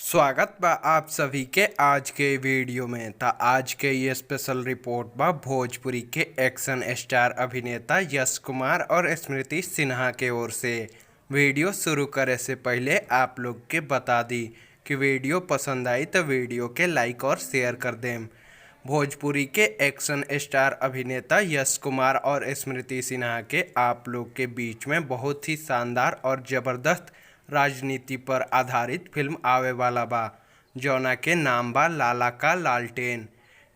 स्वागत बा आप सभी के आज के वीडियो में। ता आज के ये स्पेशल रिपोर्ट बा भोजपुरी के एक्शन स्टार अभिनेता यश कुमार और स्मृति सिन्हा के ओर से। वीडियो शुरू करे से पहले आप लोग के बता दी कि वीडियो पसंद आई तो वीडियो के लाइक और शेयर कर दें। भोजपुरी के एक्शन स्टार अभिनेता यश कुमार और स्मृति सिन्हा के आप लोग के बीच में बहुत ही शानदार और ज़बरदस्त राजनीति पर आधारित फिल्म आवे वाला बा, जौना के नाम बा लाला का लालटेन।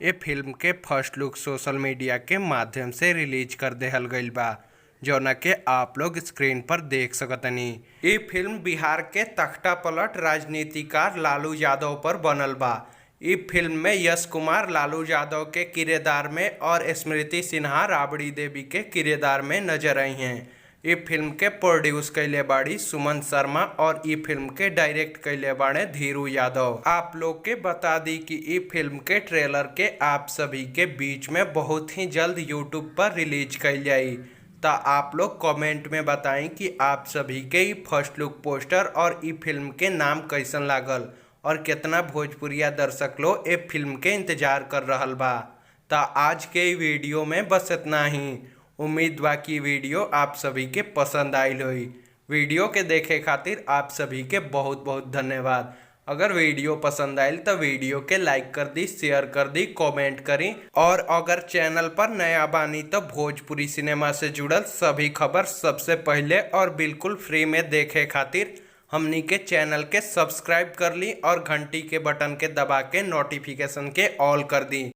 ए फिल्म के फर्स्ट लुक सोशल मीडिया के माध्यम से रिलीज कर देहल गईल बा, जौना के आप लोग स्क्रीन पर देख सकतनी। ई फिल्म बिहार के तख्ता पलट राजनीतिकार लालू यादव पर बनल बा। ई फिल्म में यश कुमार लालू यादव के किरदार में और स्मृति सिन्हा राबड़ी देवी के किरदार में नजर आई हैं। ई फिल्म के प्रोड्यूस कैले बाड़ी सुमन शर्मा और ई फिल्म के डायरेक्ट कैले बाड़े धीरू यादव। आप लोग के बता दी कि ई फिल्म के ट्रेलर के आप सभी के बीच में बहुत ही जल्द यूट्यूब पर रिलीज कैल जाई। ता आप लोग कमेंट में बताएं कि आप सभी के ई फर्स्ट लुक पोस्टर और ई फिल्म के नाम कैसन लागल और कितना भोजपुरिया दर्शक लोग ए फिल्म के इंतजार कर रहल बा। ता आज के ई वीडियो में बस इतना ही। उम्मीद बा कि वीडियो आप सभी के पसंद आइल होई। वीडियो के देखे खातिर आप सभी के बहुत बहुत धन्यवाद। अगर वीडियो पसंद आयल तो वीडियो के लाइक कर दी, शेयर कर दी, कमेंट करी और अगर चैनल पर नया बानी तो भोजपुरी सिनेमा से जुड़ल सभी खबर सबसे पहले और बिल्कुल फ्री में देखे खातिर हमनी के चैनल के सब्सक्राइब कर ली और घंटी के बटन के दबा के नोटिफिकेशन के ऑल कर दी।